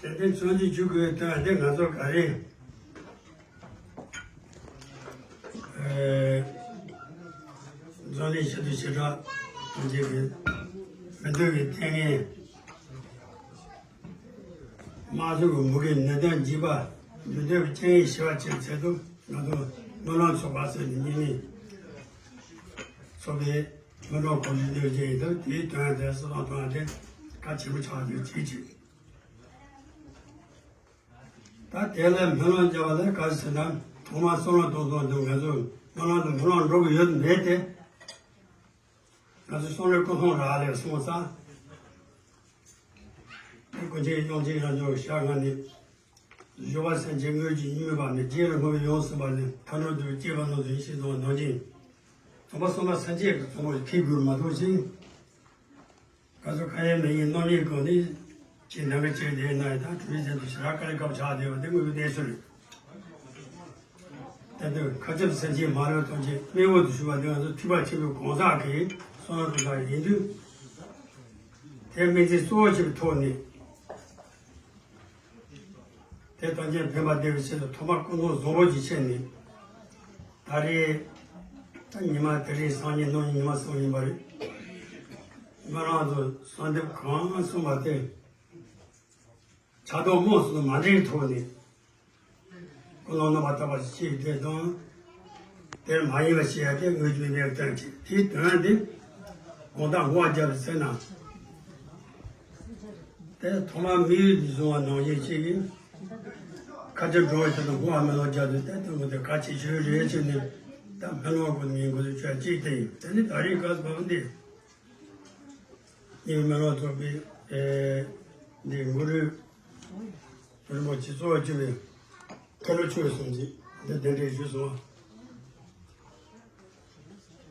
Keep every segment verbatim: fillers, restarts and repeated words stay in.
དེ་འདྲའི་ཚོགས་འདུ་བྱེད་དགོས་དོན་དེ་ང་ཚོ་ག་རེ། ཨེ། འཛམ་གླིང་ཆེད་དུ་ཞེ་དྲག་ཐམས་ཅད་ཀྱི་མི་འདོད་པའི་ལྟས་ངན། དམག་འཁྲུག་གི་མུ་གེ་ནད་དོན་འཇིགས་པ། མི་འདོད་པའི་རྐྱེན་ངན་ཞི་བར་བྱེད་ཆེད་དུ་ང་ཚོ་སྨོན་ལམ་ཚོགས་པ་ཟེར་ནས་གཉིས་མིང་ཚོགས་པའི་སྨོན་ལམ་གོ་སྒྲིག་གནང་རྒྱུ་ཡིན་སྟབས། དེའི་དོན་དེ་སྲིད་དང་དོན་དེ་གལ་ཆེན་པོ་ཆགས་ཡོད་ཅིག་ཅིག་ད་དེ་ལ་སྨོན་ལམ་རྒྱག་པ་ལ་ག་རེ་ཟེར་ན། ཐོག་མར་བསམ་བློ་གཏོང་སྟངས་དེ་ང་ཚོ་སྨོན་ལམ་དང་སྨོན་ལམ་འགྲོ་གི་ཡོད་མེད་དེ། ང་ཚོ་བསམ་བློའི་ཀུན་སློང་རག་ལས་སོང་ཙང་། དེ་ཀུན་མཁྱེན་དབྱངས་ཅན་རབ་འབྱམས་ཞལ་སྔ་ནས། སྦྱོར་བ་སེམས་ཅན་དངོས་ཀྱི་གཉུག་མའི་བར་ནས། རྗེ་ལ་བསྔོ་བས་ཡོངས་སུ་འབར་ནས། མཐའ་འགྲོ་འདིར་སྐྱེས་པ་རྣམས་སུ་ཡེ་ཤེས་དང་ནང་བཞིན། དང་པོ་གསུམ་པ་སེམས་བསྐྱེད་ཀྱི་གཙོ་བོར་འཁྱེར་དགོས་མ་གཏོགས་ཅིག་ག་ཚོད་ཁ་ཡ་མེད་ཡིན་སྣང་མེད་སྒང་ནས་ཅིག་ནང་གི་ཅིག་དེ་ན་ཡི་དང་དུ་མི་ཚན་དུ་ཞེ་དྲག་དཀའ་ལས་ཁག་ཆགས་བསྡད་པ་དེ་དངོས་པོའི་གནས་ཚུལ་རེད། དེ་དུས་མཁའ་ཁྱབ་སེམས་ཅན་མ་ལུས་ཐམས་ཅད་སྨན་དབང་དུ་ཞུགས་པ་འདི་ང་ཚོ་ཐེག་པ་ཆེན་པོའི་གང་ཟག་གི་བསམ་བློ་གཏོང་སྟངས་ཡིན་དུས། དེ་སྨན་རྩིས་གཙོ་བོ་ཆེ་བའི་ཐོག་ནས། དེ་ཐམས་ཅད་ཕན་པ་བདེ་བའི་ཆེད་དུ་ཐོག་མར་ཀུན་སློང་བཟང་པོ་ཞིག་བྱས་ནས། ད་རེས་ད་ཉི་མ་དེ་རིང་སང་ཉིན་གནངས་ཉིན་ཉི་མ་གསུམ་ཡིན་པ་རེད། ང་རང་ཚོ་གསོལ་འདེབས་གང་གསུངས་པ་དེ། ཆགས་སྡང་རྨོངས་སུ་མ་འདྲེས་ཐོག་ནས། ཀུན་སློང་རྣམ་པར་དག་པ་ཞིག་སྐྱེས་ཏེ་དང་། དེར་མ་ཡེངས་པར་བྱེད་ཡ་དེ་དངོས་བརྒྱུད་མའི་དོན་གྱིས་དེའི་དོན་དེ། དགོངས་དག་བསྔོ་བ་རྒྱབ་པའི་ཚེ་ན། དེ་ཐོག་མར་དམིགས་ཡུལ་དུ་བཟུང་བ་ནང་བཞིན་ཅིག་གིས། མཁའ་ཁྱབ་འགྲོ་བའི་དོན་དུ་བསྔོ་བ་སྨོན་ལམ་རྒྱབ་དུས་དེ་དོན་དུ་གལ་ཆེ་ཤོས་རེད་ཅེས་ནས། ད་སྨོན་ལམ་སྒོ་ནས་འགོ་འཛུགས་བྱས་ཅིག་དེ་ཡིན། དེ་ནི་ད་རེས་སྐབས་བབ་འདི། ཉིན་མེ་ལོང་ཚོགས་པའི་ཨེ་འདི་གུ་རུ་རིན་པོ་ཆེ་གཙོ་བོ་གྱུར་པའི་མཁན་སློབ་ཆོས་གསུམ་གྱིས་འདི་གདན་འདྲེན་ཞུས་སོང་།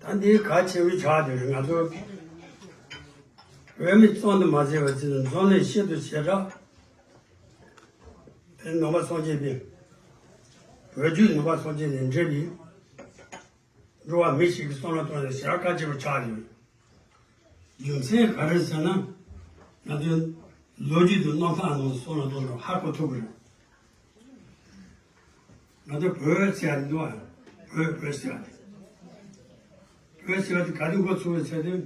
ད་འདི་གལ་ཆེ་བའི་ཆ་དེ་རེད། ང་ཚོ་བོད་མི་ཙམ་དུ་མ་ཟད་པ་ཚོས་འཛམ་གླིང་ཤིན་ཏུ་ཞེ་དྲག་དེ་ནང་པ་སངས་རྒྱས་པའི་བོད་བརྒྱུད་ནང་པ་སངས་རྒྱས་ནས་འདྲེན་པའི། འགྲོ་བ་མི་ཞིག་གི་བསམ་བློ་གཏོང་ཡ་ཞེ་དྲག་གལ་ཆེ་བོ་ཆགས་ཡོད། རྒྱུ་མཚན་ག་རེ་ཟེར་ན། ང་ཚོའི་ལོ་རྒྱུས་དང་རྣམ་ཐར་ནང་བསམ་བློ་གཏོང་དུས་ཧ་གོ་ཐུབ་ཀྱི་རེད། ང་ཚོ་བོད་ཟེར་ཡ་འདུག་བ། བོད་བོད་ཟེར་ཡ་དེ། བོད་ཟེར་ཡ་དེ་ག་དུས་འགོ་ཚུགས་པ་ཟེར་དུས།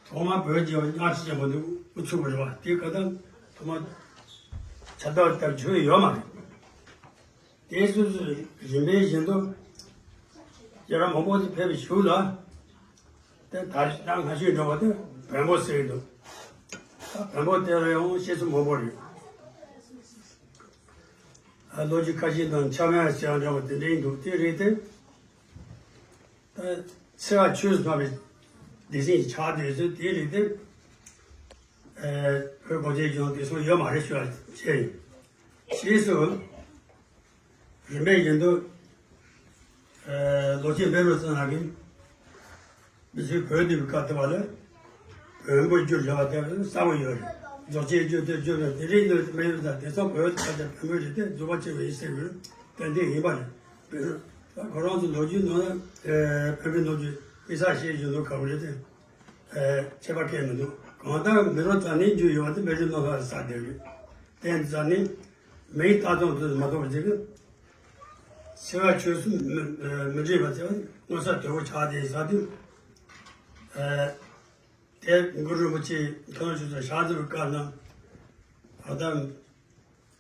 ཐོག་མར་བོད་ཀྱི་གཉའ་ཁྲི་ཆེན་པོ་འདི་འགོ་ཚུགས་པ་རེད་བ། དེ་ག་ད་ཐོག་མར་ཁྱབ་བརྡལ་ལྟར་བྱུང་ཡོད་མ་རེད། དེ་སོ་སོ་རིམ་པས་བཞིན་དུ་རྒྱལ་རབས་མང་པོ་ཞིག་ཕེབས་པའི་གཞུག་ལ། དེ་ད་ད་སྔ་ཤོས་འདྲ་བ་དེ་བོན་པོ་ཟེར་གྱི་འདུག་ད་བོན་པོ་དེ་ལ་ཡང་བཤད་ཚུལ་མང་པོ་རེད། ཨ་ལོ་རྒྱུས་ཁ་ཤས་དང་འཆམ་ཡང་ཟེར་ཡང་འདྲ་བ་དེ་འདྲ་ཡིན་འདུག་དེ་རེད་དེ། ད་འཚེ་བ་ཆོས་སུ་སྨྲ་བའི་སྡེ་ཚན་ཞིག་ཆགས་བསྡད་ཚུལ་དེ་རེད་དེ། ཨེ་བོད་གངས་ཅན་ལྗོངས་དེ་སོང་ཡོད་མ་རེད་ཞུ་བ་བྱས་ཡིན། ཞེས་སོ། རིམ་པས་བཞིན་དུ། ཨེ་ལོ་ཆེན་བཻ་རོ་ཙ་ན་གིས་མི་ཚོས་བོད་འདི་བའི་བཀའ་བཏབ་པ་ལ། བོན་པོ་རྒྱུ་ལས་པ་དེ་གསལ་པོ་ཡོད་རེད། རྫོགས་ཆེན་རྒྱུ་དེ་རྒྱུ་རེད། དེ་རིང་ནི་མི་ཡོད་ད་དེ་ཚོ་བོད་ད་ཆ་བོན་པོ་རེད་དེ་རྫོགས་པ་ཆེ་བའི་ཡིན་ཟེར་བའི་ཏན་ཏན་ཡིན་པ་རེད། བོན་ཁོ་རང་ཚོ་ལོ་རྒྱུས་ནང་ལ་བོན་པོའི་ལོ་རྒྱུས་དཔེ་ཆ་ཞིག་བཞིན་དུ་ག་བ་རེད་དེ། ཨེ་ཁྱད་པར་གང་ཡང་མི་འདུག་གང་ལྟར་མེ་རོ་ཙ་ནའི་རྒྱུ་ཡོད་པ་དེ་བཻ་རོ་ཙ་ན་ལ་ས་དེ་རེད། དེ་ཙ་ནའི་མིང་བཏགས་སྟངས་དེ་མ་གཏོགས་པ་ཅིག་གི་འཚེ་བ་ཆོས་སུ་མི་མི་འདྲེས་པ་དེ་མངོན་གསལ་དོད་པོ་ཆགས་དེ་ས་དེ། ཨེ་དེ་གུ་རུ་རིན་པོ་ཆེ་མཁན་སློབ་ཆོས་ཚོ་ཞལ་འཛོམས་པའི་སྐབས་ན་ཨ་ད་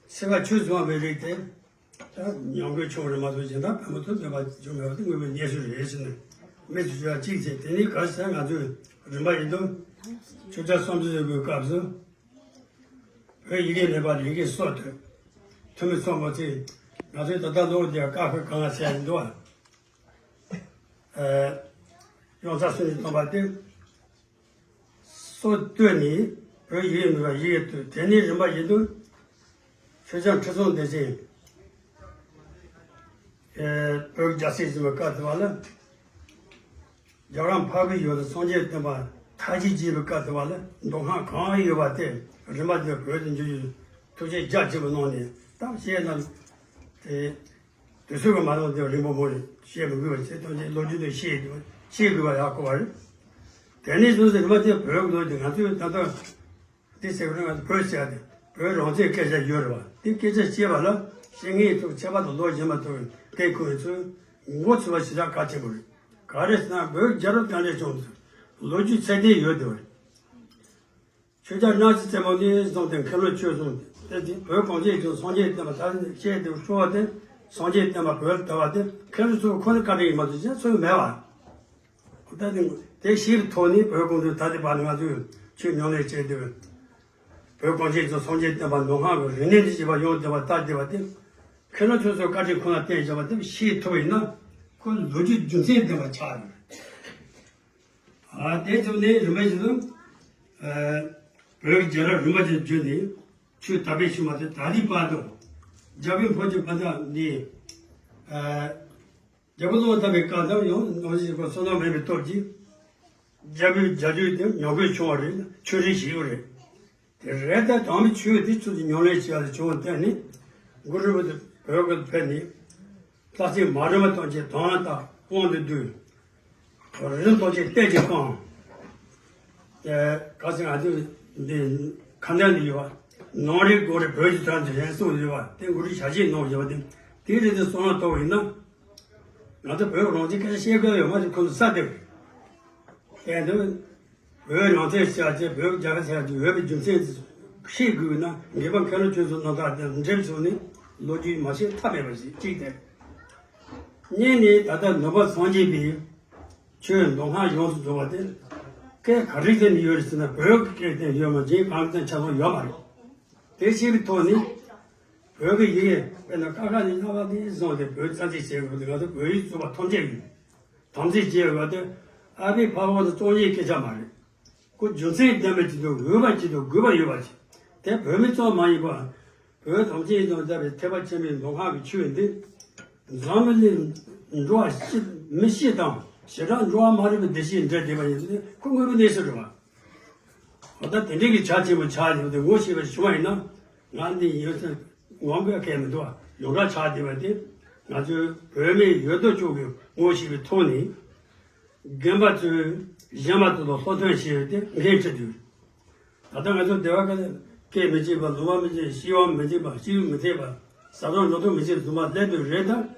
འཚེ་བ་ཆོས་སུ་སྨྲ་བའི་རིགས་དེ། ད་ཉམས་རྒུད་ཆུང་རེད་མ་གཏོགས་གཞན་དག་ཕན་པོ་ཐོན་མེད་པ་བྱུང་མེད་པ་དེ་དངོས་པོའི་གནས་ཚུལ་རེད་ཟེར་ནས་མི་ཚོས་ཞུ་བ་གཅིག་བྱས། དེ་ནས་ག་རེ་ཟེར་ང་ཚོས་རིམ་པ་བཞིན་དུ་ཆོས་རྒྱལ་བསམ་གཏན་གསོལ་བའི་སྐབས་སུ་ བོད་ཡི་གེ་མེད་པར་ཡི་གེ་སྲོལ་གཏོད། ཐུ་མི་ཚོགས་མ་ཚིག་ང་ཚོའི་ད་ལྟ་ལོ་འདིར་ཀ་ཁ་ག་ང་ཟེར་ཡིན་འདུག་ཨ། ཡོངས་གྲགས་སུ་ནས་བཏོན་པ་སྟེ། སྲོལ་གཏོད་ནས་བོད་ཡིག་མེད་པར་ཡི་གེ་གཏོད། དེ་ནས་རིམ་པ་བཞིན་དུ་ཆོས་རྒྱལ་ཁྲི་སྲོང་ལྡེ་བཙན། བོད་རྒྱལ་སྲིད་བཟུང་བའི་སྐབས་དུ་བ་ལ། རྒྱལ་བ་རང་འཕགས་པའི་ཡུལ་དུ་སངས་རྒྱས་བསྟན་པ་མཐའ་གཅིག་རྒྱས་པའི་སྐབས་དུ་བ་ལ་མདོ་སྔགས་གང་ཡོད་པ་དེ་རིམ་པ་དེ་བོད་དུ་འགྱུར་ཡུལ་ཐུགས་རྗེ་རྒྱ་ཆེན་པོ་གནང་ནས་ད་བཤད་ན་དེ། དུས་ཚོད་ཀྱི་མ་ལོན་དེ་རིང་པོ་མོ་རེད། བཤད་མི་དགོས་པ་བྱས་ཐམས་ཅད་ལོ་རྒྱུས་དེ་ཤེས་དགོས་ཤེས་དགོས་པ་ཡག་གོ་བ་རེད། དེ་ནས་བཟུང་སྟེ་རིམ་པ་དེ་བོད་ཀྱི་ལོ་རྒྱུས་ང་ཚོས་ད་ལྟ་འདི་ཟེར་བ་ང་ཚོ་བོད་ཟེར་ཏེ་བོད་རང་བཙན་སྐད་ཆ་ཡོད་རེད་བ། དེ་སྐད་ཆ་བཤད་པ་ལ་བཤད་མཁན་ཚོ་ཁྱད་པར་དུ་ལོ་རྗེས་མ་ཐུག་སྐད་ཁུངས་ཚོས་མགོ་ཚོས་པ་ཞེ་དྲག་གལ་ཆེན་པོ་རེད། ག་རེ་ཟེར་ན་བོད་རྒྱལ་རབས་དང་འབྲེལ་བྱུང་ཚུལ་ལོ་རྒྱུས་ཚད་ལྡན་ཡོད་དེ་བ་རེད། ཆོས་རྒྱལ་སྣང་སྲིད་རྩེ་མོ་ནས་བཟུང་སྟེ་མཁན་སློབ་ཆོས་གསུམ་དེ་དེ་བོད་གངས་ཅན་ལྗོངས་སངས་རྒྱས་བསྟན་པ་དར་ཞེས་དེ་ཤོར་བ་དེ་སངས་རྒྱས་བསྟན་པ་བོད་ལ་དར་བ་དེ་མཁན་སློབ་ཚོ་ཁོ་ནི་བཀའ་དྲིན་ཡིན་མ་གཏོགས་གཞན་སུ་ཡང་མེད་པ། ད་དེ་དེ་ཤེས་པའི་ཐོག་ནས་བོད་གངས་ཅན་ད་ལྟའི་བར་ནས་ང་ཚོས་ཆོས་ཉམས་ལེན་བྱས་ཏེ་བོད་གངས་ཅན་ལྗོངས་སངས་རྒྱས་བསྟན་པ་མདོ་སྔགས་ཀྱི་རིག་གནས་འདི་བྱེད་པ་ཡོངས་བསྡད་པ་ལྟ་བསྡད་པ་དེ་མཁན་སློབ་ཆོས་གསུམ་བཀའ་དྲིན་ཁོ་ན་བསྟན་བྱས་པ་དེ་ཤེས་ཐུབ་པ་ཡིན་ན་ཁོ་ལོ་རྒྱུས་རྒྱུ་མཚན་ལྡན་པ་ཆགས་ཡོད། ཨ་དེ་ཚོ་ནས་རིམ་པ་བཞིན་དུ་ཨ་བོད་ཀྱི་རྒྱལ་རབས་རིམ་པ་བཞིན་བརྒྱུད་ནས་ཆོས་དར་སྤེལ་བྱུང་བ་དེ་ད་ལྟའི་བར་དུ་རྒྱལ་པོའི་འཕོ་འགྱུར་བར་དུ་ནས་ཨ་རྒྱལ་པོ་བློ་བཟང་ཐར་པའི་སྐབས་དང་ཡང་ནང་བཞིན་བསོད་ནམས་མེད་པའི་སྟོབས་ཀྱིས་རྒྱལ་པོའི་རྒྱལ་རྒྱུད་དེ་ཉམས་རྒུད་བྱུང་བ་རེད། ཆོས་རིག་ཞིག་ཡོད་རེད། དེ་རེད། ད་དམ་པའི་ཆོས་དེ་ཚུལ་གྱིས་ཉམས་ལེན་བྱས་ལ་བྱུང་བ་བརྟེན་ནས་གུ་རུ་བོད་དུ་བོད་ཀྱི་ཕེབས་ནས་ལྷ་སྲས་མ་རི་མ་ཐམས་ཅད་དོན་དང་དབང་དུ་བསྡུས། རི་ཐམས་ཅད་གཏེར་གྱིས་བཀང་། དེ་ག་ཟེར་ང་ཚོ་འདི་ཁ་འདོན་འདི་ཡོད་པ། ནང་རིག་སྒོ་རིག་བོད་ཀྱི་དོན་དུ་ཡན་གསུངས་ཡོད་པ་དེ་གུ་རུ་ཞལ་བཞེས་གནང་ཡོད་པ་དེ་དེའི་རིགས་དེ་བསམ་བློ་གཏོང་བ་ཡིན་ན། ང་ཚོ་བོད་རང་བཙན་སྐད་ཆ་བཤད་དགོས་ཡོད་མ་རེད། ཁོང་ཚོ་ས་དེ་བལྟས་འདུག་བོད་རང་བཙན་ཟེར་ཡ་བོད་རྒྱལ་ཁབ་ཟེར་ཡ་བོད་པའི་རྒྱུ་མཚན་ཤེས་དགོས་ན་དགེ་འཕེལ་མཁན་སློབ་ཆོས་གསུམ་རྣམ་ཐར་དང་འགྲེལ་བྱུང་ནས་ལོ་རྒྱུས་མ་ཤེས་ཐབས་མེད་པ་ཞིག་གཅིག་དེ། གཉིས་ནས་ད་ལྟ་ནུབ་པ་སངས་རྒྱས་པའི་ཆོས་མདོ་སྔགས་ཡོངས་སུ་རྫོགས་པ་དེ་སྐད་ག་རེ་བསྟན་ནས་ཡོད་རེད་ཟེར་ན་བོད་ཀྱི་སྐད་བསྟན་ཡོད་མ་གཞན་གང་གི་བསྟན་ཆ་ཚང་ཡོད་མ་རེད། དེ་ཤེས་པའི་ཐོག་ནས་བོད་ཀྱི་ཡིག་དཔེར་ན་ཀ་ཁ་ནས་སྔ་བ་ནས་བཟུང་སྟེ་བོད་རྩ་འཛིན་བྱེད་དགོས་པ་དེ་ང་ཚོ་བོད་ཡིག་གཙོས་པ་ཐམས་ཅད་ཡིན། དམ་ཚིག་ཅེས་པ་དེ་ཨ་ཕའི་ཕ་བོང་དུ་གཙོ་ཆེའི་སྐད་ཆ་མ་རེད། ཁོ་རྒྱུ་མཚན་ལྡན་པ་ཅིག་དང་འོས་པ་ཅིག་དང་དགོས་པ་ཡོད་པ་ཅིག་དེ་བོད་མི་ཙམ་མ་ཡིན་པར་བོད་ཐམས་ཅད་ཡིན་ཙང་ལྟ་བའི་ཐེག་པ་ཆེན་པོའི་མདོ་སྔགས་ཀྱི་ཆོས་འདི་འཛམ་བུ་གླིང་འགྲོ་བ་ཤི་མི་ཤི་དང་ཞེ་དྲག་འགྲོ་བ་མ་རིག་པའི་བདེ་སྐྱིད་འདྲ་བསྡད་པ་ཡིན་ཚེ་ཁོ་དངོས་པོའི་གནས་སུ་འགྲོ་བ། འོ་ད་དེ་འདྲའི་གི་ཆ་ཆེན་པོ་ཆགས་ཡོད་དེ་ངོ་ཤེས་པ་བྱུང་བ་ཡིན་ན་ང་འདི་ཡོད་ཚད་ངོམ་པའི་སྐད་མི་འདུག་བ། ཡོངས་གྲགས་ཆགས་བསྡད་པ་དེ་ང་ཚོའི་བོད་མི་ཡོད་དོ་ཅོག་གི་ངོ་ཤེས་པའི་ཐོག་ནས། རྒན་པ་ཚོས་གཞན་པ་ཚོ་ལ་སློབ་སྟོན་བྱས་ཡོད་དེ་འགན་འཁྲི་དུས། ད་ལྟ་ང་ཚོ་སྡེ་བ་ཁག་ལ་སྐད་མི་གཅིག་པ་ལུང་པ་མི་གཅིག་སྤྱི་བ་མི་གཅིག་པ་སྤྱི་ཡོངས་མི་ཐེག་པ་ཟ་འཐུང་འགྲོ་འཐུང་མི་གཅིག་ཟུར་པ་སླེབས་དུས་རེད་ད།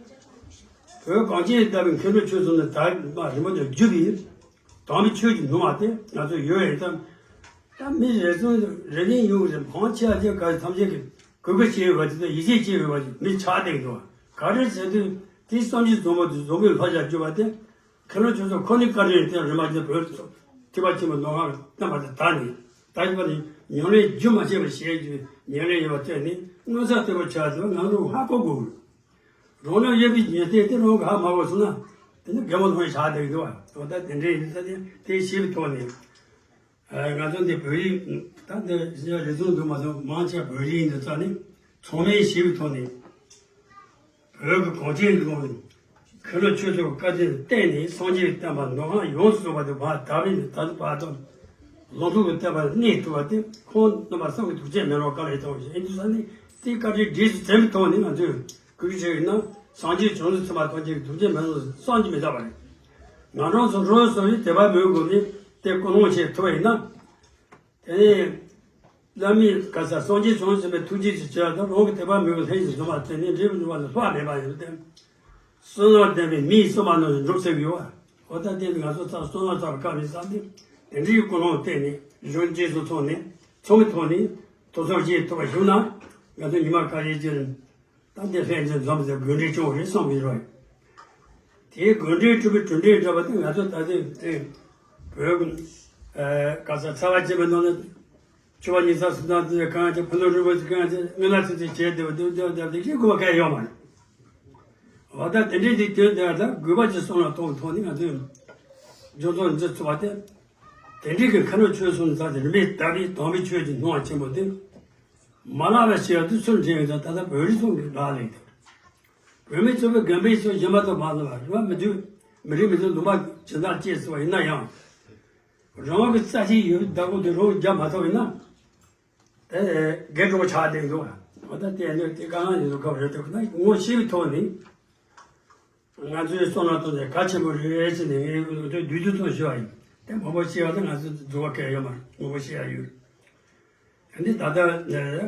བོད་གངས་ཅན་ལྟ་བུའི་མཁན་སློབ་ཆོས་གསུམ་ནི་ད་མ་རིམ་པ་ནས་བརྒྱུད་པའི་དམ་པའི་ཆོས་ཀྱི་ནུས་པ་དེ་ང་ཚོ་ཡོད་ཡིན་ཙང་། ད་མི་རེ་ཟུང་རེ་གཉིས་ཡོང་གི་རེད། མང་ཆེ་བ་ཅིག་ག་རེ་ཐམས་ཅད་ཀྱིས་གུས་པ་བྱེད་འོས་པ་དེ་དང་ཡིད་ཆེས་བྱེད་འོས་པ་ཞིག་མི་ཆགས་བསྡད་འདུག་ག་རེ་ཟེར་དུས་དེའི་བསམ་གཞིག་འཛོམས་པ་དེ་འཛོམས་པའི་ལྷ་བཞག་རྒྱུ་བ་དེ། མཁན་སློབ་ཆོས་གསུམ་ཁོ་ནའི་བཀའ་དྲིན་དེ་རིམ་པ་བཞིན་བོད་ཐེག་པ་ཆེན་པོའི་མདོ་སྔགས་བསྟན་པ་དེ་དར་ནས་དར་བཞིན་པ་ནི་ཉམས་ལེན་རྒྱུན་མ་ཆད་པར་བྱས་རྒྱུ་ཉམས་ལེན་ཡོད་པ་བརྟེན་ནས་མངོན་གསལ་དོད་པོ་ཆགས་ཏེ་ང་ཚོ་ཧ་གོ་དགོས། རང་ལུགས་ཡོད་པའི་ཉེས་དོན་དེ་རང་གིས་ཧ་མ་གོ་སོང་ན་དེ་ནི་རྒན་མོ་ལྷོང་ཆགས་བསྡད་ཀྱི་འདུག་བ། འོ་ད་དེ་འདྲའི་ཡིན་ཙང་དེ་དེ་ཤེས་པའི་ཐོག་ནས་ང་ཚོ་འདི་བོད་ཡིག་ད་འདི་རེ་ཟུང་འདུག་མ་གཏོགས་མང་ཆེ་བ་བོད་ཡིག་ཡིན་དུས་ཙང་ནས་ཚང་མས་ཤེས་པའི་ཐོག་ནས། བོད་ཀྱི་གངས་ཅན་ལྗོངས་ནས་མཁན་སློབ་ཆོས་གསུམ་བཀའ་དྲིན་བརྟེན་ནས་སངས་རྒྱས་བསྟན་པ་མདོ་སྔགས་ཡོངས་སུ་རྫོགས་པ་དེ་བར་དར་བའི་ད་ལྟ་བར་དུ་ལུང་ཐུག་གི་བསྟན་པ་གནས་ཐུབ་པ་དེ་ཁོང་རྣམ་པ་གསུམ་གྱི་ཐུགས་རྗེ་མེ་རོ་དཀའ་ལས་གཏོང་བཞིན་ཡིན་དུས་ཙང་ནས་དེའི་བཀའ་དྲིན་རྗེས་སུ་དྲན་པའི་ཐོག་ནས་ང་ཚོས་གུས་བཀུར་བྱས་ཡོད་ན་སངས་རྒྱས་བྱང་སེམས་ཚད་མ་ཐམས་ཅད་ཀྱི་ཐུགས་རྗེ་མེ་རོ་བསམ་གྱིས་མི་ཁྱབ་པ་རེད། ང་རང་ཚོ་རང་སོ་སོའི་དད་པ་མོས་གུས་ནི་དེ་ཀུན་སློང་བྱེད་ཐུབ་པ་ཡིན་ན། དེ་ནས་བླ་མའི་ག་ས་སངས་རྒྱས་བྱང་སེམས་པའི་ཐུགས་རྗེ་ཆེ་ཆེ་དང་རང་གི་དད་པ་མོས་གུས་ལྷན་ཅིག་འཛོམས་པ་དེ་ནི་འབྲས་བུ་འབྱུང་བ་ལ་ལྷག་མེད་པ་ཡིན་ཏེ། བསོད་ནམས་ལྡན་པའི་མིའི་བསོད་པ་རྣམས་འགྲུབ་ཟེར་གི་ཡོད་པ། འོ་ད་དེ་ནི་ང་ཚོ་ཚ་བསོད་ནམས་ཚ་བ་དཀའ་བའི་ས་དེ་དེ་འདྲའི་ཀུན་སློང་བརྟེན་ནས་གཞུང་རྗེས་སུ་ཚོགས་ནས་ཚང་མའི་ཐོག་ནས་ཐུགས་བསམ་བཞེས་ཐུབ་པ་བྱུང་ན་ང་ཚོ་ཉི་མ་ཁ་ཤས་ཅིག་ད་འདི་ལྷན་ཅིག་འཛོམས་ཏེ་དགོན་སྡེ་སྐྱོང་རེད་བསམ་གི་རེད། དེའི་དགོན་སྡེའི་སྤྲུལ་པའི་གྲུབ་འབྲས་འདྲ་བ་དེ་ང་ཚོ་ད་ལྟའི་དེ་བོད་ཀྱི་ག་ས་ཚ་བ་ཅན་པའི་ནང་ནས་ ཆུ་བ་ཉི་ཤུ་རྩ་གསུམ་ཙམ་དེ་གང་ཅི་ཕུ་ནུ་རིན་པོ་ཆེ་གང་ཅི་སྔོན་ལ་ཚུད་ཚུད་བྱས་བསྡད་པ་དེ་དེ་དེ་དེ་ཞིག་དགོས་པ་གང་ཡོད་མ་རེད། འོ་ད་དེ་འདྲའི་དེ་དོན་དེ་ད་དགོས་པ་ཅིག་སོང་ལ་ཐོག་ཐོག་ནི་ང་ཚོས་སྦྱོང་ཚོགས་འཛིན་ཚུགས་པ་དེ། དེ་འདྲའི་གི་ཁ་ནོར་ཆོས་གསུམ་ཚར་ཏེ་རིམ་པས་དག་པའི་དམ་པའི་ཆོས་ཀྱི་སྣང་བ་ཆེན་པོ་དེ། མ་ལག་ལ་བྱས་པ་དེ་ཚུལ་འདྲེན་ཡོད་ཙང་ད་ལྟ་བོད་རིགས་ཚོ་གི་རག་ལས་དེ། བོད་མི་ཚོ་གི་རྒན་པའི་ཚོ་གཞན་པ་ཚོ་མ་ལ་བ་རེད་བ་མི་དུས་མི་རིགས་མི་ཚོ་ལུང་པ་ཇི་ལྟར་སྐྱེས་སོ་ཡིན་ན་ཡང་། རང་གི་རྩ་ཆེ་ཡོད་པའི་བདག་པོ་དེ་རང་རྒྱབ་མ་ཐོབ་ཡིན་ན། དེ་དགེ་གྲོགས་ཆགས་བསྡད་འདུག་འོ་ད་དེ་ནས་དེ་གང་ཡིན་ཟུར་ཁ་རེད་འདུག་ན་ངོ་ཤེས་པའི་ཐོག་ནས། ང་ཚོའི་བསོད་ནམས་ཐོག་ནས་གལ་ཆེན་པོ་རེད་ཟེར་ནས་ངས་ལོ་ཐོས་དུས་དུས་ཚོད་ཞུ་བ་ཡིན། དེ་མང་པོ་ཤེས་པ་དེ་ང་ཚོ་འཛུལ་བ་གལ་ཡོད་མ་རེད། མང་པོ་ཤེས་ཡ་ཡོད། དེ་འདི་ད་ལྟ་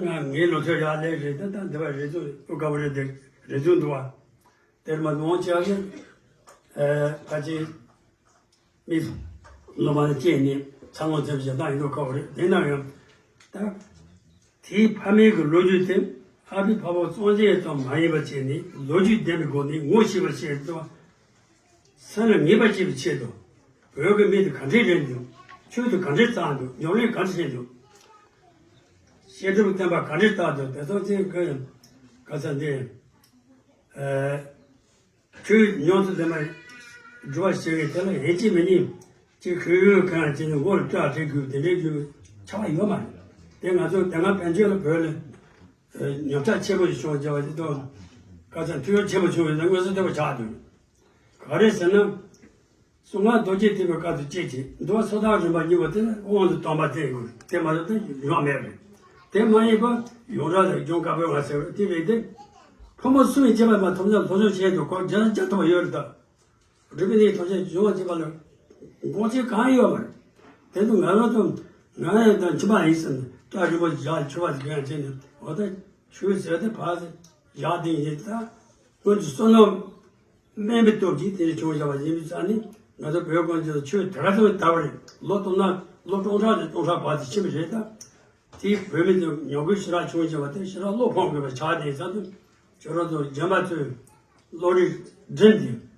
ང་ངའི་ལོ་ཐོས་ཡག་ལས་རེད། ད་ལྟ་འདི་བ་རེ་ཟུང་ཨུ་དཀར་པོ་རེད་དེ་རེ་ཟུང་འདུག་བ། དེར་མ་ནོར་ཆེ་བ་ཡིན། ཨ་ཕལ་ཆེར་མི་སློབ་མ་ལ་བཅས་ནས་ཚང་མ་འཚམས་ཞབས་སྟངས་ཡིན་འདུག་ཁ་བ་རེད། དེ་ན་ཡང་ད་དེའི་ཕ་མེས་ཀྱི་ལོ་རྒྱུས་དེ་ཨ་ཕའི་ཕ་བོང་གཙང་ཅན་ཙམ་མ་ཡིན་པ་བྱས་ནས་ལོ་རྒྱུས་ལྡན་པའི་སྒོ་ནས་ངོ་ཤེས་པར་བྱས་ཏེ་སེམས་ལ་ངེས་པར་བྱེད་པའི་ཆེད་དུ་བོད་ཀྱི་མི་དེ་ག་འདྲས་རེད་འདུག་ཆོས་དེ་ག་འདྲས་བཙལ་འདུག་ཉམས་ལེན་ག་འདྲས་བྱས་འདུག་བཤད་སྒྲུབ་བསྟན་པ་ག་འདྲས་བཏགས་འདུག་དེ་ཚོ་ཚེ་ག་ས་འདི་ཨ། ཆོས་ཉམས་སུ་ལེན་པར་སྒྲུབ་པར་བྱེད་པའི་དེ་ལ་ཡིན་གཅིག་མིན་གཉིས་ཀྱི་ཤེས་ཡོན་གང་ཡང་བྱས་ནས་མགོ་ལ་སྐྲ་བྲེག་དགོས་དེ་འདྲའི་རྒྱུ་ཆགས་པ་ཡོད་མ་རེད། དེ་ང་ཚོ་དེ་སྔ་བན་ཆོས་ལ་བོད་ལ་ཉམས་ཆག་ཆེན་པོ་ཞིག་བྱུང་བྱས་པ་དེ་དང་ག་ཚད་མཐུན་ཡོད་ཆེན་པོ་བྱུང་བའི་མངོན་གསལ་དོད་པོ་ཆགས་འདུག་ག་རེ་ཟེར་ན། གསང་སྔགས་རྡོ་རྗེ་ཐེག་པའི་སྐབས་སུ་སྐྱེས་ཀྱི་འདུལ་བ་སོ་ཐར་རིམ་པ་གཉིས་པོ་དེ་ནི་དབང་དུ་བཏང་པ་དེ་དགོས་དེ་མ་གཏོགས་དེ་ཡོང་མེད་པས། དེ་མ་ཡིན་པ་ཡོངས་གྲགས་ལ་སྦྱོང་དཀའ་བོའི་ང་ཟེར་བ་དེ་རེད་དེ། ཕོ་མོ་གསུམ་ཡི་སྐྱེས་པ་མ་ཐོབ་ན་ལྷོ་ཕྱོགས་ཆེད་དུ་ཁོ་རྒྱ་རྒྱ་ཐོབ་པ་ཡོད་རེད་ད། སྒྲུབ་པའི་གནས་ཐོབ་ཆེད་སྦྱོང་བ་བྱེད་པ་ལ་དགོངས་གཅིག་གང་ཡོད་མ་རེད། དེ་ཚོ་ང་རང་ཚོ་ང་ཡང་དང་ཁྱིམ་པ་ཡིན་ཟེར་ནས་སྐྲ་རིང་པོ་བཞག་ཆོས་པ་ཟེར་གང་བྱས་ནས་འོ་ད་ཆོས་ཟེར་དེ་ཕར་བཞག་དེ་ཡིན་ད། སྔོན་གྱི་བསོད་ནམས་དམན་པའི་སྟོབས་ཀྱིས་དེ་ནས་བྱུང་བཞག་པ་ཡིན་པའི་ཆ་ནས་ང་ཚོ་བོད་གངས་ཅན་ལ་ཆོས་དེ་ག་ཚོད་དར་བ་རེད། ལོ་སྟོང་ན་ལོ་སྟོང་ཕྲག་ནས་སྟོང་ཕྲག་བར་དུ་ཕྱིན་པ་རེད་ད། དེའི་བོད་མི་ཚོ་ཉམས་རྒུད་ཞེ་དྲག་བྱུང་བཞག་པ་དེ་ཞེ་དྲག་བློ་ཕམ་དགོས་པ་ཆགས་དེ་ཙམ་དུ་ཁྱོད་རང་ཚོ་རྒན་པ་ཚོས་བློ་རིག་སྒྲིམ་སྟེ།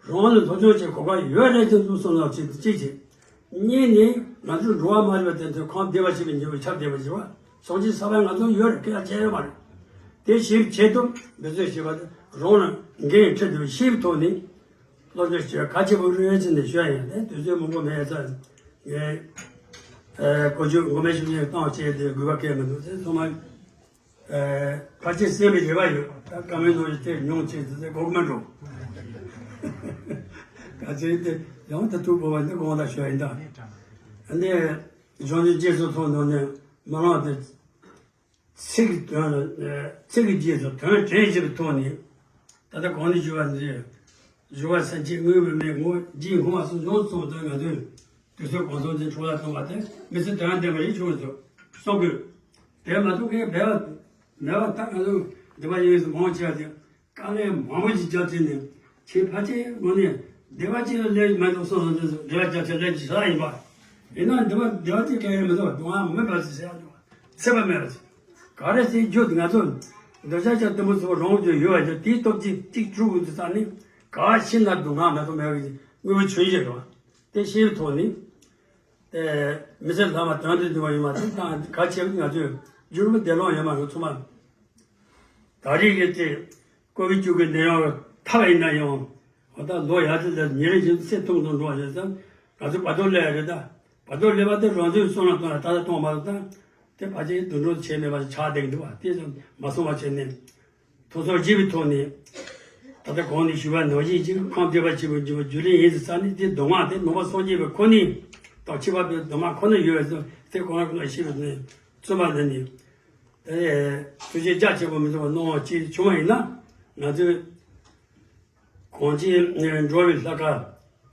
རང་ལ་སློབ་སྦྱོང་བྱེད་གོ་སྐབས་ཡོད་རེད་ཅེས་གསུངས་སོང་ལ་བྱེད་དུ་གཅིག་བྱེད། གཉིས་ནི་ང་ཚོའི་འགྲོ་བ་མ་རིག་པ་དེ་ཚོ་ཁམས་བདེ་བ་ཞིག་གི་འགྱུར་བའི་ཆ་བདེ་བ་ཞིག་བ་སོགས་ཀྱི་ས་བོན་ང་ཚོ་ཡོད་རེད། སྐད་ཆ་བྱས་ཡོད་མ་རེད། དེ་ཞིག་བྱེད་དུ་འབད་རྩོལ་བྱེད་པ་དེ་རང་ལ་འགན་འཁྲི་དེ་ཤེས་པའི་ཐོག་ནས་སློབ་སྦྱོང་བྱེད་གལ་ཆེན་པོ་རེད་ཅེས་ནས་ཞུ་ཡ་ཡིན། དེ་དུས་ཚོད་མང་པོ་མེད་ཙང་ངས་གོ་རྒྱུ་ངོ་མ་ཞུ་ཡས་གཏོང་བྱས་ཏེ་དགོས་པ་གལ་མི་འདུག་དེ་ཚང་མ། ཨ་ཕལ་ཆེར་གསན་པའི་རེ་བ་ཡོད། ད་བཀའ་མོལ་ནང་བཞིན་དེ་མྱོང་ཆེད་དུ་དེ་གོ་གི་མ་འགྲོ། ག་ཚོད་དེ་ཡང་དུ་ཐུག་དགོས་པ་འདི་དགོངས་དག་ཞུ་ཡིན་ད། ཨ་ནི་གཞུང་འཛིན་རྗེས་སུ་ཐོན་ནང་ནས་མ་ལངས་ཏེ་ཚིག་གི་དོན་ལ་ཚིག་གི་རྗེས་སུ་དོན་དྲན་བྱེད་པའི་ཐོག་ནས་ད་ལྟ་གོང་ནས་ཞུ་བ་འདི་ཞུ་བ་སེམས་བསྐྱེད་དངོས་པོའི་མེད་ངོ་རྗེས་འཁོར་བ་སོགས་ཡོངས་སུ་རྫོགས་པ་དེ་ང་ཚོས། དུས་ཚོད་གང་སོང་ཅིག་འཕྲོ་བརླག་གཏོང་བ་དེ་མི་ཚེ་དོན་ལྡན་པ་ཞིག་བྱུང་ཡོད་ཚུལ་གསུང་དགོས། དེ་མ་གཏོགས་ཁེ་འབད་པ་མེད་པ་ད་ང་ཚོ་འདི་པ་ཡིན་སུ་མང་ཆེ་བ་དེ་དཀའ་ངལ་མང་པོ་ཞིག་རྒྱབ་ཚེ་ནས་ཁྱེད་ཕལ་ཆེར་ངོ་ནས་འདི་པ་ཅིག་ལ་སླེབས་མ་གཏོགས་སོང་སོང་ཅིག་འདི་པ་རྒྱབ་ཚེ་སླེབས་ཀྱི་ས་ཡིན་པ། ཡིན་ན་འདི་པ་འདི་པ་ཅིག་གལ་ཡོད་མི་འདུག་སྡུག་བསྔལ་མེད་པ་ཞིག་བྱ་འདུག་ཚད་པ་མེད་པ་ཞིག་ག་རེ་ཟེར་རྒྱུ་ང་ཚོ་འདོད་ཆགས་ཆགས་དུམ་བུ་ཚོ་རང་རྒྱུ་ཡོད་པ་ཞིག་དེའི་སྟོབས་ཀྱིས་གཅིག་གྲུབ་དགོས་ཚུལ་ས་ནི་ག་ཤི་ན་སྡུག་བསྔལ་མེད་པ་མེད་པ་ཞིག་དངོས་པོ་བྱུང་ཡོད་རེད་བ། དེ་ཤེས་པའི་ཐོག་ནས། དེ་མི་ཚེ་ལྷག་མ་དོན་དུ་འདུ་བ་ཡིན་པ་དེ་དང་གལ་ཆེ་བ་ང་ཚོས་རྒྱུན་དུ་བདེ་བླག་ཡོད་མ་རེད་ཚང་མ། ད་རེས་ཀྱི་དེ་ཀོ་བིད་བཅུ་དགུ་ནད་ཡམས་ཐར་བ་ཡིན་ན་ཡང་འོ་ད་ལོ་ཡར་ཙམ་ལ་ཉིན་རེ་བཞིན་ཚེ་ཐུང་ཐུང་འགྲོ་བ་ཡིན་ཙང་ང་ཚོ་བར་དོ་སླེབས་རེད་ད། བར་དོ་སླེབས་པ་དེ་རང་ཚོའི་བསམ་བློ་གཏོང་ཡ་ད་ལྟ་གཏོང་མ་ཐུབ་ད། དེ་ཕལ་ཆེར་དུད་འགྲོ་བྱས་མེད་པ་ཆགས་བསྡད་འདུག་བ་དེ་ཙམ་མ་སོང་བ་བྱས་ནས། ཐུགས་ཚོར་སྐྱེས་པའི་ཐོག་ནས། ད་ལྟ་གོང་ནས་ཞུས་པ་ནང་བཞིན་ཅིག་ཁམས་བདེ་བ་ཆེན་པོའི་འགྱུར་བ་རྒྱུ་ལས་ཡིན་ཟེར་ས་ནས་དེ་གདམས་ངག་དེ་ནང་པ་སངས་རྒྱས་པའི་ཁོ་ནས་དང་ཁྱད་པར་དུ་གདམས་ངག་ཁོ་ན་ཡོད་པའི་ཚུལ་དེ་གོང་ལ་ཁོ་ན་ཤེས་པའི་ཚུལ་ནས་བརྩོན་པ་འདི་ནས་དེ་ཐུགས་རྗེ་རྒྱ་ཆེན་པོ་མི་འདུག་པ་གནང་བ་ཅིག་བྱུང་བ་ཡིན་ན་ང་ཚོས་གངས་ཅན་འགྲོ་བའི་ལྷ་སྐལ་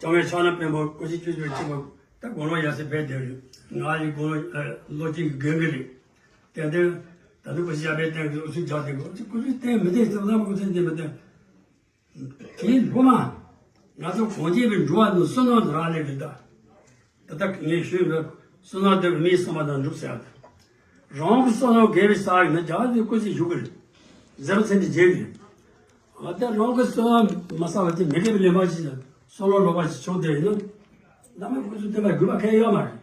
བྱང་བའི་ཕྱག་ན་པདྨོ་སྐུ་ཕྱྭ་བཅུ་བཅུ་ཆེན་པོ་ད་དགུང་ལོ་ཡར་སེ་ཕེབས་བསྡད་རེད། ང་ཡི་དགུང་ལོ་ལོ་གཅིག་གི་རྒན་གི་རེད། ཏན་ཏན་ད་དུང་སྐུ་ཕྱྭ་སྐྱབས་པའི་རྟེན་གྱི་ཨུ་ཚུགས་རྒྱག་དེ་དགོས་སྐུ་ཕྱྭའི་རྟེན་མི་བསྟེན་ཙམ་བླ་མ་སྐུ་ཕྱྭའི་རྟེན་མི་བསྟེན། དེའི་སློབ་མ་ང་ཚོ་གངས་ཅན་པའི་འགྲོ་བ་ནི་བསོད་ནམས་རག་ལས་རེད་ད། ད་ལྟ་ངས་ཞུས་པའི་བསོད་ནམས་དེ་མིའི་བསམ་པ་དང་འགྲུབ་ཟེར་ཡ་དེ། རང་གི་བསོད་ནམས་དགེ་བའི་ས་ཡིན་ན་རྒྱ་གར་དུ་སྐུ་ཚེ་བཞུགས་ཀྱི་རེད། ཟེར་བ་ཚེ་འདི་རྗེས་ཀྱི་རེད། ད་ལྟ་རང་གི་བསོད་ནམས་མ་བསགས་པ་དེ་མི་དགེ་བའི་ལས་མ་བྱས་ན་བསོད་ནམས་ལོག་པ་ཞིག་བྱུང་བསྡད་ཡིན་ན། བླ་མ་སྐུ་གསུང་བསྟན་པ་དགོས་པ་གང་ཡང་ཡོད་མ་རེད།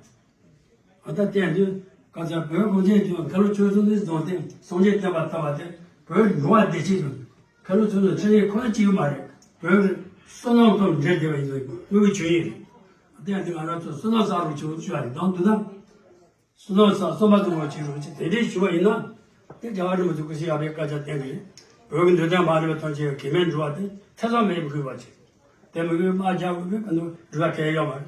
ཨ་ད་བསྟན་དུས་ བཀའ་སྩལ། བོད་གངས་ཅན་ལྗོངས་མཁན་སློབ་ཆོས་གསུམ་འཛིན་སྐྱོང་སྟེ་སངས་རྒྱས་བསྟན་པ་དར་བ་དེ་བོད་འགྲོ་བ་བདེ་སྐྱིད་དང་མཁན་སློབ་ཆོས་གསུམ་འཆད་ཉན་ཁོ་ན་གཅིག་ཡོད་མ་རེད། བོད་ཀྱི་བསོད་ནམས་དང་འབྲེལ་བསྡད་པ་ཡིན་ན་དངོས་ཀྱི་ཆོས་ཉིད་རེད། དེ་ཡང་དེ་ང་རང་ཚོ་བསོད་ནམས་བསགས་རོགས་བྱེད་དགོས་ཞུ་བ་རེད། དང་བསྡུ་ན། བསོད་ནམས་བསགས་བསམ་པ་བཟང་པོ་བྱེད་རོགས་བྱེད། དེ་འདྲའི་ཞུ་བ་ཡིན་ན། དེ་རྒྱལ་བ་རིན་པོ་ཆེ་སྐུ་ཞབས་ཡར་པའི་བཀའ་རྒྱ་བསྟན་གྱི་རེད། བོད་ཀྱི་འདོད་དོན་མ་རེད་པ་ཐམས་ཅད་གེགས་མེད་འགྲུབ་པ་དེ་ཐེ་ཚོམ་མེད་པའི་དགོས་པ་བྱེད། དེ་མི་དགོས་དམག་རྒྱག་དགོས་པའི་ག་ནོ་རུ་བ་གལ་ཡོད་མ་རེད།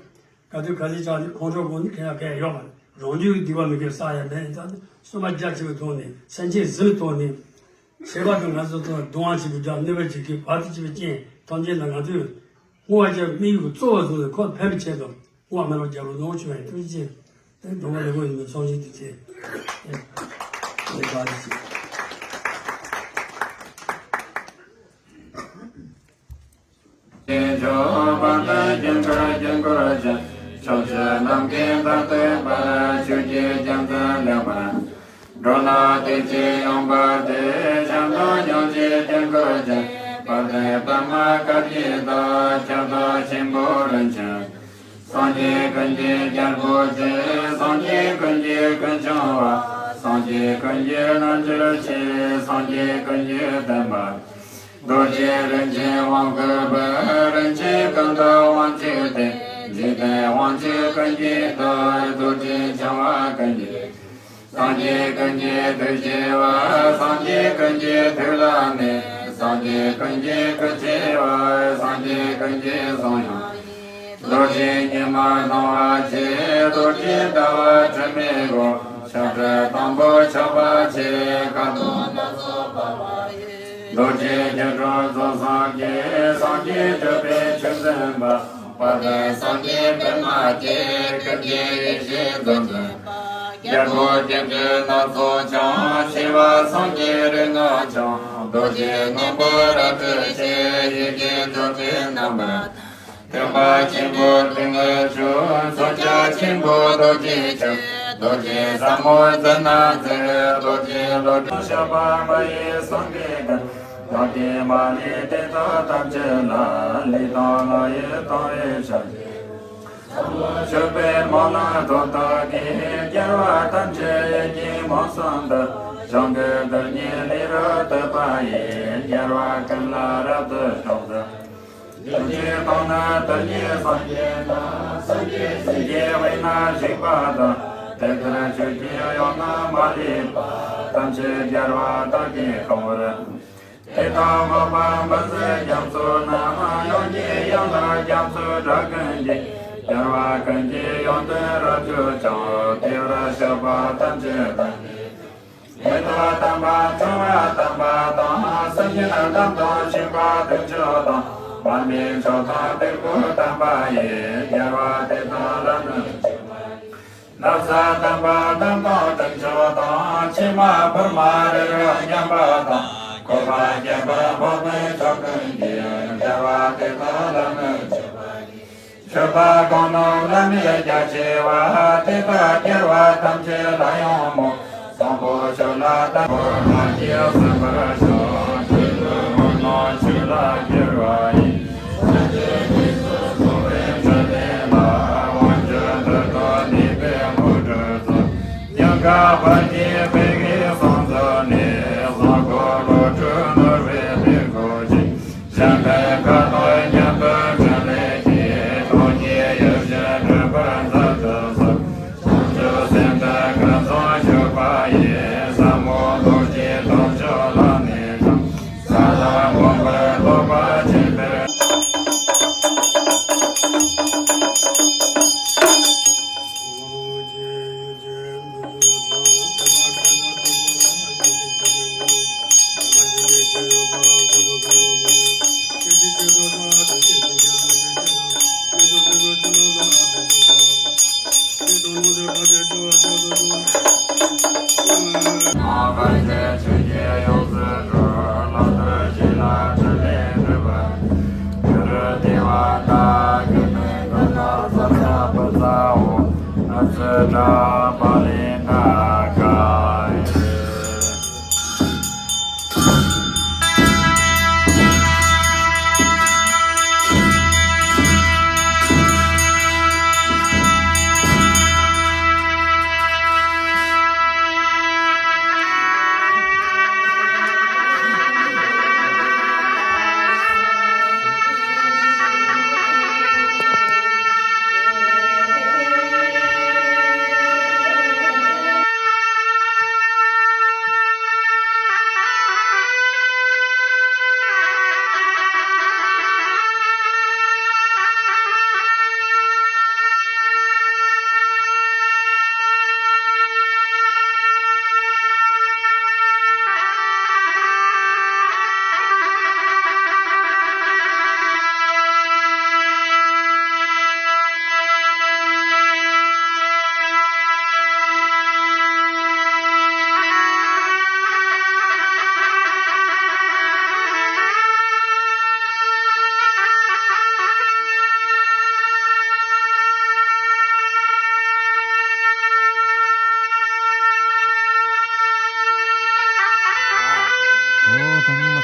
ག་དུས་ག་ཚོད་ཆགས་ནས་ཁོང་ཁྲོ་དགོས་ནས་གལ་ཡང་གལ་ཡོད་མ་རེད། རང་རྒྱུད་སྡིག་པ་མི་དགེ་བསགས་ཡ་མེད་ཙང་། བསམ་པ་རྒྱ་ཆེ་བའི་ཐོག་ནས་སེམས་ཅན་གཟིགས་པའི་ཐོག་ནས། ཆེ་བ་དང་ང་ཚོ་ཚོ་གདུང་བ་ཆེན་པོའི་སྒྲ་གནོད་པ་བྱེད་མཁན་བར་དུ་གཅོད་པའི་རྐྱེན་ཐམས་ཅད་ལ་ང་ཚོས་བསྔོ་བ་བརྒྱབ་དམིགས་ཡུལ་གཙོ་བོ་བཟུང་ནས་ཁོ་ཕན་པའི་ཆེད་དུ་བསྔོ་བ་སྨོན་ལམ་རྒྱབ་རོགས་གནང་ཞུ་བ་ཡིན། ཐུགས་རྗེ་ཆེ། དེ་སྒྲུང་བ་ལེགས་པོ་ཡིན་པའི་ཚོགས་ཆེན་དུ་བྱས། དེ་དེ་ག་རེ་བྱེད། ཆོས་འབྱོར་པ་དང་དཀྱིལ་འཁོར་དཀྱིལ་འཁོར་ཅན། ཕྱོགས་བཅུ་ནམ་མཁའི་མཐར་ཐུག་པར། ཆོས་ཀྱི་རྒྱལ་མཚན་ལེགས་པར། འགྲོ་ལ་བདེ་སྐྱིད་ཡོང་བར་དེ། ཞིང་དང་ཡང་ཅིག་དཀྱིལ་འཁོར་ཅན། དཔལ་ལྡན་པདྨ་དཀར་གྱི་བདག་ཁྱབ་བདག་ཆེན་པོ་རིན་ཆེན། སངས་རྒྱས་ཀུན་གྱི་རྒྱལ་པོ་སྟེ། སངས་རྒྱས་ཀུན་གྱི་ཀུན་འབྱུང་བ། སངས་རྒྱས་ཀུན་གྱི་རྣལ་འབྱོར་ཆེ། སངས་རྒྱས་ཀུན་གྱི་བསྟན་པ། རྡོ་རྗེ་རིན་ཆེན་དབང་བསྐུར་བུ། རིན་ཆེན་ཀུན་ཏུ་དབང་ཕྱུག་སྟེ། འཇིག་རྟེན་དབང་ཕྱུག་ཀུན་གྱི་བདག་རྡོ་རྗེ་འཆང་བ་ཀུན་གྱི། སངས་རྒྱས་ཀུན་གྱི་ཐུགས་ཆེ་བ། སངས་རྒྱས་ཀུན་གྱི་ཐུགས་ལ་གནས། སངས་རྒྱས་ཀུན་གྱི་སྐུ་ཆེ་བ། སངས་རྒྱས་ཀུན་གྱི་གསུང་ཡང་། རྡོ་རྗེ་ཉི་མ་སྣང་བ་ཆེ། རྡོ་རྗེ་ཟླ་བ་དྲི་མེད་སྒོ། ཆགས་བྲལ་དང་པོ་ཆགས་པ་ཆེ། ཁ་དོག་སྣ་ཚོགས་འབར་བ་ཡི། རྡོ་རྗེ་སྐྱིལ་ཀྲུང་གསུམ་སངས་རྒྱས། སངས་རྒྱས་སྤྱོད་པའི་ཆོས་འཛིན་པ། དཔལ་ལྡན་སངས་རྒྱས་པདྨ་སྐྱེས། ཀུན་གྱི་ཡེ་ཤེས་གཙོ་འཛིན་པ། རྒྱལ་པོ་སྐྱེ་འགྲོའི་སྣ་ཚོགས་འཆང་། ཆེ་བ་སངས་རྒྱས་རིགས་ལྔ་འཆང་། རྡོ་རྗེ་སྔོན་པོ་རལ་གྲི་ཆེ། ཡི་གེ་བཅུ་སྟེ་རྣམ་པར། ཐེག་པ་ཆེན་པོ་ཏིང་ངེ་འཛིན། མཚོན་ཆ་ཆེན་པོ་རྡོ་རྗེ་ཁྱབ། རྡོ་རྗེ་ཟབ་མོ་ཟིལ་གནོན་གཟིར། རྡོ་རྗེ་བློ་གྲོས། བཤགས་པ་མ་ཡིན་བསམ་པའི་དོན། བདག་གིས་མ་ལུས་དེ་དག་ཐམས་ཅད་ལ། ལུས་དང་ངག་ཡིད་དང་བས་བྱ་སྤྱོད། ཟབ་མོ་སྤྱོད་པའི་སྨོན་ལམ་ཐོབ་ཐག་གིས། རྒྱལ་བ་ཐམས་ཅད་ཡིད་ཀྱིས་མངོན་སུམ་དུ། བྱང་གི་རྡུལ་སྙེད་ལས་རབ་བཏུས་པ་ཡིས། རྒྱལ་བ་ཀུན་ལ་རབ་ཏུ་ཕྱོགས་བཅུ། རྡོ་རྗེ་ཐོབ་ནས་རྡུལ་སྙེད་སངས་རྒྱས་དང་། སངས་རྒྱས་སྲས་ཀྱི་དབུས་ན་བཞུགས་པ་དང་། དེ་ལྟར་ཆོས་ཀྱི་ཡང་ན་མ་ལུས་པ། ཐམས་ཅད་རྒྱལ་བ་དག་གིས་གང་བར། དེ་དག་འཕགས་པ་འབུམ་གསུམ་རྒྱ་མཚོ་རྣམས། ཡང་ཀྱི་ཡང་དག་རྒྱ་མཚོའི་སྒྲ་ཀུན་གྱིས། རྒྱལ་བ་ཀུན་གྱི་ཡོན་ཏན་རབ་བརྗོད་ཅིང་། དེ་བར་གཤེགས་པ་ཐམས་ཅད་དང་། མེ་ཏོག་དམ་པ་ཚངས་པ་དམ་པ་དང་། སེམས་ཅན་རྣམས་དང་མཆོད་པ་དུང་ཆོས་དང་། མར་མེ་མཆོག་དང་ཏིལ་འབྲུ་དམ་པ་ཡིས། རྒྱལ་བ་དེ་དག་ལ་ནི་མཆོད་པ་ཡི། ན་བཟའ་དམ་པ་རྣམས་དང་དུང་ཆོས་དང་། ཕྱེ་མ་ཕུར་མ་རི་རབ་མཉམ་པ་དང་། བཀོད་པ་རྒྱས་པར་འཕགས་པའི་མཆོག་ཀུན་གྱིས། རྒྱལ་བ་དེ་དག་ལ་ནི་མཆོད་པ་ཡི། མཆོད་པ་གང་རྣམས་བླ་མེད་རྒྱ་ཆེ་བ། དེ་དག་རྒྱལ་བ་ཐམས་ཅད་ལ་ཡང་སྨོན། བཟང་པོ་ཆོས་ལ་དད་པ། ལྷག་བསམ་པར་བྱ། ཆོས་ཀུན་དངོས་སྣང་ཆོས་ལ་སྦྱར་བ་ཡིས། སངས་རྒྱས་རིགས་སུ་འཁོར་བའི་འཕྲིན་ལས་ལ། དབང་ཕྱུག་ཏུ་སྤྲུལ་ནུས་པའི་དངོས་གྲུབ་སྩོལ། ཉམས་དགའ་བར་གྱི་དཔལ་གྱི་གསུང་ཚུལ་ནི། བཟང་པོ་བློ་གྲོས་ནོར་བུའི་དཔལ་གོ་ཆེ། གཞན་ཕན་ཁ་ལོ་སྙན་པའི་འཕྲིན་ལས་ཀྱིས། གང་ཉིད་ཡིད་བཞིན་འགྲུབ་པར་མཛད་དུ་གསོལ། བྱང་ཆུབ་སེམས་དཔའི་ཁ་ཚང་སྤྱོད་པ་ཡིས། ཟབ་མོ་རྡོ་རྗེའི་ཐབས་མཆོག་ལ་ནི་བགྲང་། ས་ལ་མངོན་པར་རྫོགས་པ་ཆེན་པོའི།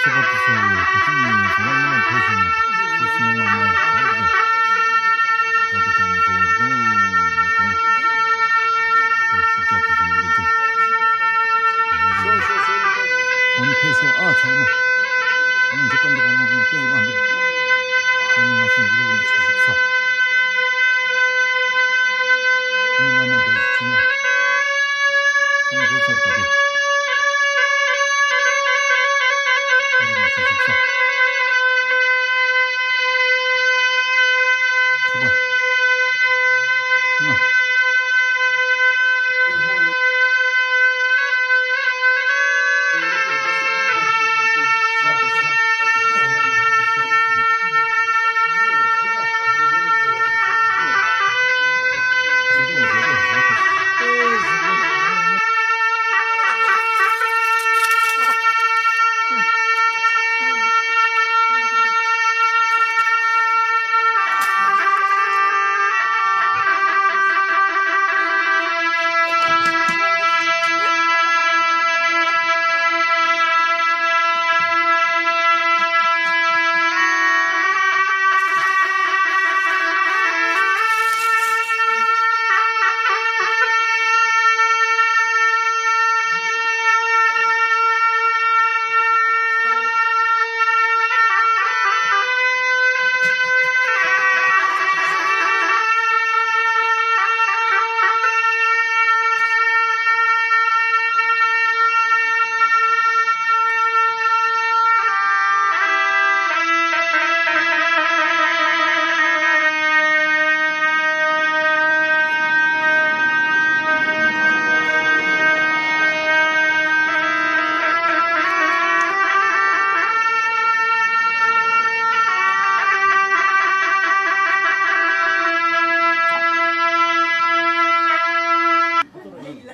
ཚེ་དཔག་ཏུ་སོང་བའི་གོ་ཆུང་ཡིན་ཟེར་ན་མི་ལ་ཕེབས་ཤིང་ན་སུ་སུ་མི་མ་མ་ག་དུ་ག་དུ་ཐང་སོ་སོ་སུ་ཅག་ཏུ་སོང་མི་ལ་རྒྱུ། ཨོ་ནི་ཕེབས་ཤོག་ཨ་ཚང་མ། ཨོ་ནི་འཇིག་པ་འདི་ག་ནང་ནས་བསྟན་དབང་འདུག་ཨོ་ནི་ང་ཚོ་འགྲོ་རུ་མི་ཆ་ཞིག་ས། ཨོ་ནི་མ་མ་འདི་ཆུ་ཡ། ཚང་མ་རོ་ཚར་ག་དེ།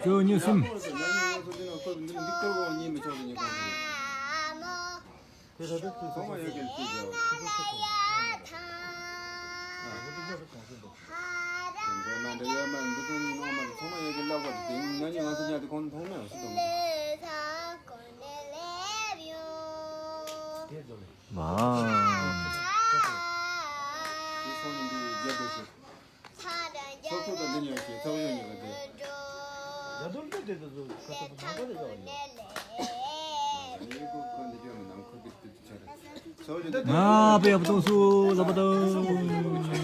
བཅུ་གཉིས་གསུམ། ང་པའི་ཨ་བུ་ཏོང་སུ་ལ་བུ་ཏོང་